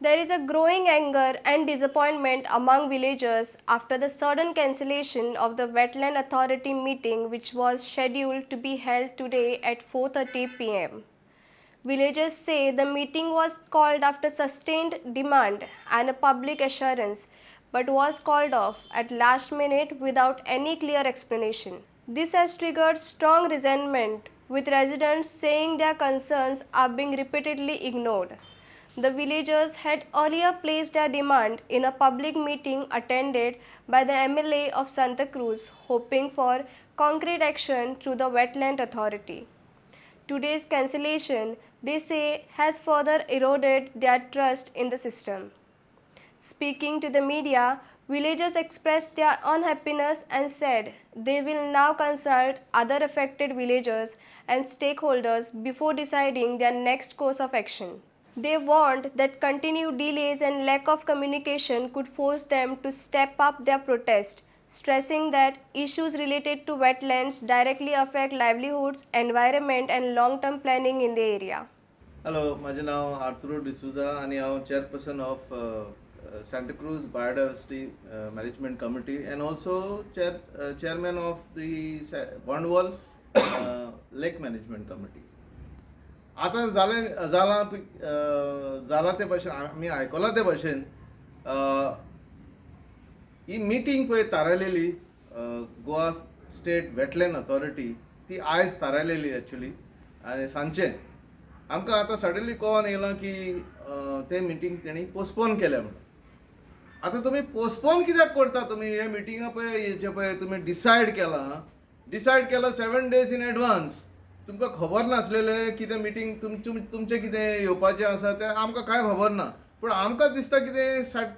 There is a growing anger and disappointment among villagers after the sudden cancellation of the Wetland Authority meeting, which was scheduled to be held today at 4:30 p.m. Villagers say the meeting was called after sustained demand and a public assurance, but was called off at last minute without any clear explanation. This has triggered strong resentment, with residents saying their concerns are being repeatedly ignored. The villagers had earlier placed their demand in a public meeting attended by the MLA of Santa Cruz, hoping for concrete action through the Wetland Authority. Today's cancellation, they say, has further eroded their trust in the system. Speaking to the media, villagers expressed their unhappiness and said they will now consult other affected villagers and stakeholders before deciding their next course of action. They warned that continued delays and lack of communication could force them to step up their protest, stressing that issues related to wetlands directly affect livelihoods, environment, and long term planning in the area. Hello, म्हाजें नांव Arturo D'Souza आनी हांव chairperson of Santacruz Biodiversity Management Committee and also chairman of the Bondvoll Lake Management Committee. आतां जालें जालां ते भशेन आमी आयकलां ते भशेन ही मिटींग पळय थारायलेली गोवा स्टेट वेटलँड ऑथॉरिटी, ती आयज थारायलेली एक्चुली आनी सांजचें आमकां आतां सडनली कळोन येयलां की ते मिटींग तेणी पोस्टपोन केल्या म्हणून. आतां तुमी पोस्टपोन कित्याक करता? तुमी हे मिटिंगा पळय जे पळय तुमी डिसायड केलां 7 डेज इन एडवान्स. तुमकां खबर नासलेलें कितें मिटींग तुमचें कितें येवपाचें आसा तें आमकां कांय खबर ना. पूण आमकां दिसता कितें साट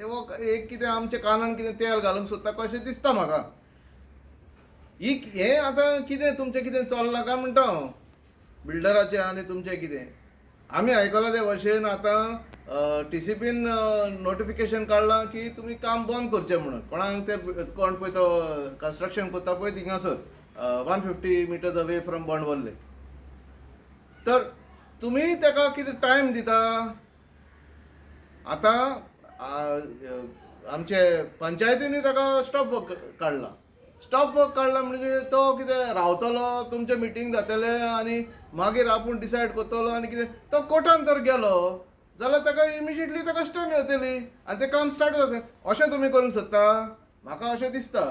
हो एक कितें आमच्या कानान कितें तेल घालूंक सोदता कशें दिसता म्हाका. ही हें आतां कितें तुमचें कितें चल्लां काय म्हणटा हांव, बिल्डराचें आनी तुमचें कितें. आमी आयकलां ते भशेन आतां टीसीपीन नोटिफिकेशन काडलां की तुमी काम बंद करचें म्हणून, कोणाक ते कोण पळय तो कन्स्ट्रक्शन करता पळय थिंगासर 150 meters away from Bondvoll Lake. तर तुमी ताका कितें टायम दिता? आतां आमचे पंचायतीनी ताका स्टॉप वर्क काडला. स्टॉप वर्क काडला म्हणजे तो कितें रावतलो, तुमचें मिटींग जातलें आनी मागीर आपूण डिसायड करतलो आनी कितें तो कोर्टान तर गेलो जाल्यार ताका इमिजिएटली ताका स्टे मेळटली आनी तें काम स्टार्ट जातलें. अशें तुमी करूंक सोदता, म्हाका अशें दिसता.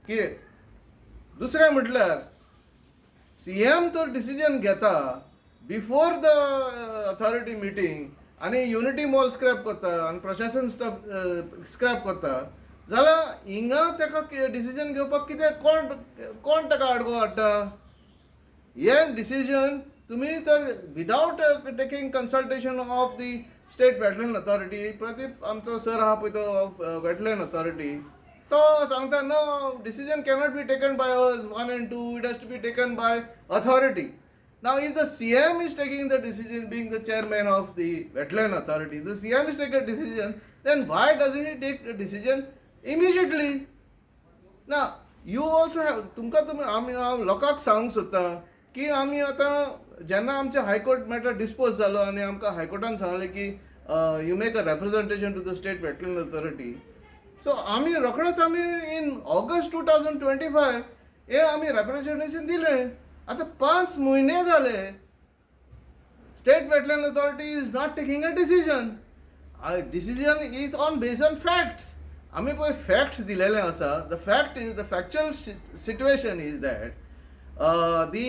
कितें दुसरें म्हटल्यार सीएम तर डिसिजन घेता बिफोर the authority meeting आनी युनिटी मॉल स्क्रॅप करता आनी प्रशासन स्क्रॅप करता जाल्यार हिंगा ताका डिसिजन घेवपाक कितें, कोण कोण ताका आडको हाडटा? हें डिसिजन तुमी तर without taking consultation of the State Wetland Authority. Pradeep आमचो सर आहा पळय तो वेटलँड ऑथॉरिटी, तो सांगता, no decision cannot be taken by us one and to, it has to be taken by authority. Now, if the CM is taking the decision, being the chairman of the Wetland Authority, the CM is taking a decision, then why doesn't he take the decision immediately? Now, you also have, तुमकां तुमी आमी हांव लोकांक सांगूंक सोदता की आमी आतां जेन्ना आमचे हायकोर्ट मॅटर डिस्पोज जालो आनी आमकां हायकोर्टान सांगलें की you make a representation to the State Wetland Authority, so आमी रोखडेच आमी in August 2025 हे आमी रेप्रेझेंटेशन दिलें. आतां 5 म्हयने जाले, State Wetland Authority is not taking a decision. Decision is on base on facts. आमी पळय फॅक्ट्स दिलेले आसा. The fact is, the factual situation is that the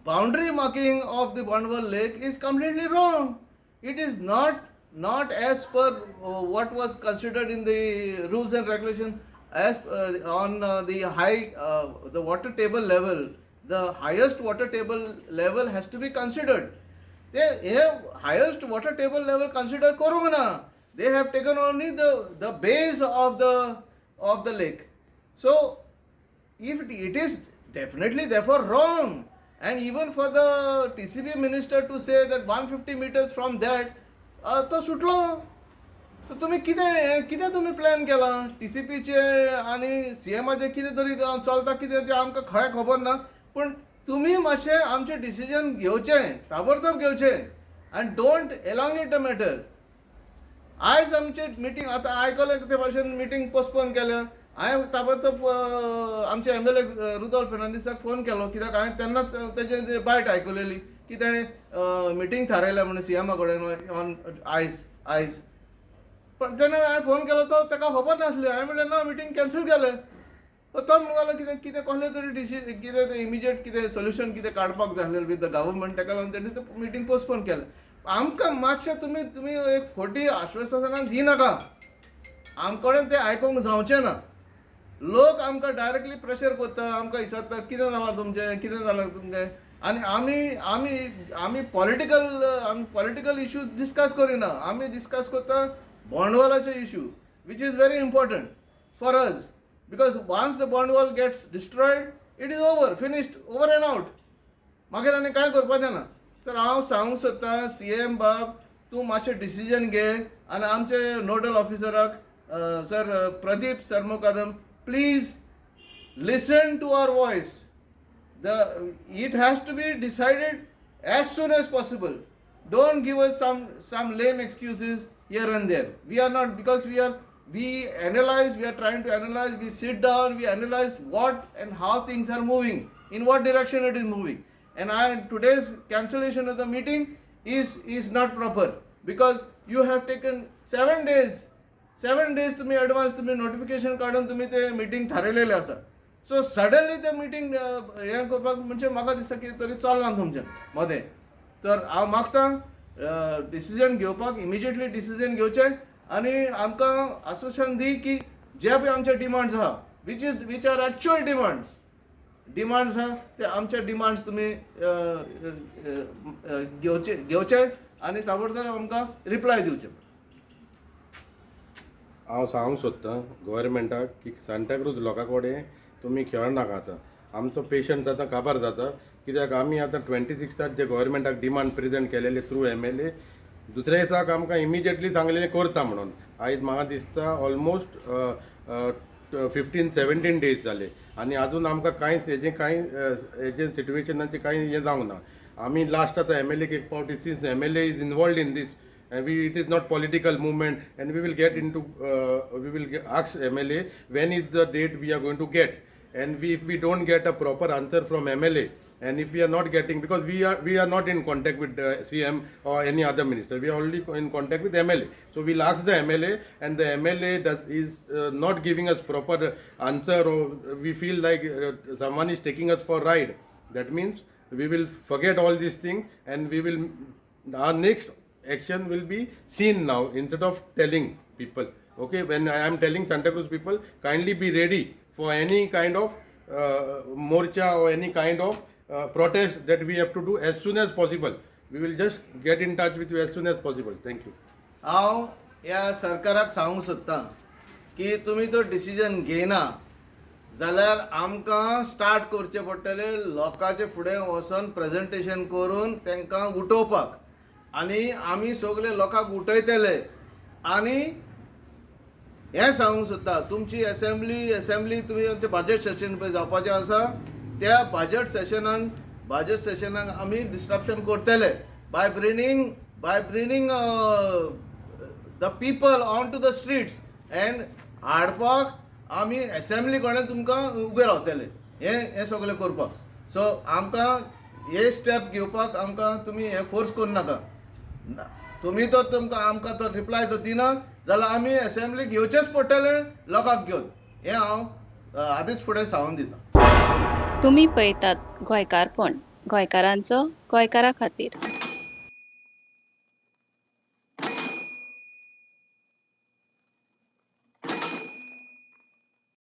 boundary marking of the Bondvoll Lake is completely wrong. It is not as per what was considered in the rules and regulation as on the high the water table level. The highest water table level has to be considered. They have highest water table level consider करूंक ना. They have taken only the base of the lake. So if it is definitely therefore wrong, and even for the TCP minister to say that 150 meters from that तो सुटलो, तर तुमी कितें कितें तुमी plan केला टीसीपीचे आनी सीएमाचे कितें तरी चलता कितें तें आमकां खंय खबर ना. पूण तुमी मातशें आमचें डिसिजन घेवचें, ताबडतोब घेवचें आनी don't elongate the matter. आयज आमचे मिटींग आतां आयकलें ते भाशेन मिटींग पोस्टपोन केल्या. हांवें ताबडतोब आमचे एमएलए रुदोल्फ फेर्नांडीसाक फोन केलो, कित्याक हांवें तेन्नाच तेजे बायट आयकलेली की तेणें मिटींग थारायल्या म्हणून सीएमा कडेन ऑन आयज आयज. पण जेन्ना हांवें फोन केलो तो ताका खबर नासली. हांवें म्हणलें ना, मिटींग कॅन्सल केलें. तो म्हणूंक लागलो कितें कितें कसलें तरी डिसी कितें तें इमिजिएट कितें सोल्युशन कितें काडपाक जाय आसलें विथ the government, ताका लागून तेणी तें मिटींग पोस्टपोन केलें. आमकां मातशें तुमी तुमी एक खोटी आश्वासनां दिनाका, आम कडेन तें आयकूंक जावचें ना. लोक आमकां डायरेक्टली प्रेशर करता, आमकां विचारता कितें जालां तुमचें, कितें जालां तुमचें. आनी आमी आमी आमी पॉलिटिकल आमी पॉलिटिकल इशू डिस्कस करिना, आमी डिस्कस करता बोंडवालाचे issue, which is very important for us, because once the Bondwal gets destroyed, it is over, finished, over and out. मागीर आनी कांय करपाचें ना. तर हांव सांगूंक सोदतां सीएम बाब, तूं मातशें डिसिजन घे आनी आमचे nodal ऑफिसराक sir Pradeep Sarmokadam, please listen to our voice. The it has to be decided as soon as possible. Don't give us some lame excuses here and there. We are not, because we are we analyze, we are trying to analyze, we sit down, we analyze what and how things are moving, in what direction it is moving. And I today's cancellation of the meeting is not proper, because you have taken 7 days, 7 days तुम्ही advance तुम्ही notification काडून तुम्ही ते meeting थारयलेले आसा. So suddenly ते meeting हें करपाक म्हणजे म्हाका दिसता कितें तरी चल्लां तुमचें मदें. तर हांव मागता डिसिजन घेवपाक, इमिजिएटली डिसिजन घेवचें आनी आमकां आश्वासन दी की जे पळय आमचे डिमांड्स आहा, which are actual demands आहा, ते आमचे डिमांड्स तुमी घेवचे घेवचे आनी ताबडतोब आमकां रिप्लाय दिवचे. हांव सांगूंक सोदतां गव्हर्मेंटाक की सांताक्रूज लोकां कडेन तुमी खेळनाका. आतां आमचो पेशंट आतां काबार जाता, कित्याक आमी आतां 26 जे गव्हर्मेंटाक डिमांड प्रेजेंट केलेले थ्रू एमएलए, दुसऱ्या दिसाक आमकां इमिजिएटली सांगलेलें करता म्हणून. आयज म्हाका दिसता ऑलमोस्ट 15-17 डेज जाले आनी आजून आमकां कांयच हेजें कांय हेजें सिट्युएशनाचें कांय हें जावंक ना. आमी लास्ट आतां एमएलए एक पावटी, since MLA is involved in this and we it is not political movement, and we will get into we will ask MLA when is the date we are going to get. And we if we don't get a proper answer from MLA, and if we are not getting, because we are not in contact with CM or any other minister, we are only in contact with MLA, so we'll ask the MLA, and the MLA is not giving us proper answer, or we feel like someone is taking us for ride, that means we will forget all these things and we will our next action will be seen. Now, instead of telling people, okay, when I am telling Santa Cruz people, kindly be ready for any kind of morcha or any kind of protest that we have to do as soon as possible. We will just get in touch with you as soon as possible. Thank you. हांव ह्या सरकाराक सांगूंक सोदतां की तुमी तो decision घेयना जाल्यार आमकां स्टार्ट करचें पडटलें लोकांचे फुडें वचोन प्रेजेंटेशन करून तांकां उठोवपाक, आनी आमी सगले लोकांक उठयतले. आनी हें सांगूंक सोदता, तुमची एसेंब्ली तुमी आमचें बजट सेशन पळय जावपाचें आसा, त्या बजट सेशनाक आमी डिस्ट्रप्शन करतले by bringing the people on to the streets and हाडपाक आमी एसेंब्ली कडेन तुमकां उबे रावतले हें हें सगळें करपाक. सो आमकां हे स्टेप घेवपाक आमकां तुमी हें फोर्स करूं नाका. तुमी तर तुमकां आमकां तो रिप्लाय तर दिना जाल्यार आमी एसेंब्लीक येवचेंच पडटलें लोकांक घेवन, हें हांव आदींच फुडें सांगून दितां. तुमी पळयतात गोंयकारपण, गोंयकारांचो गोंयकारा खातीर.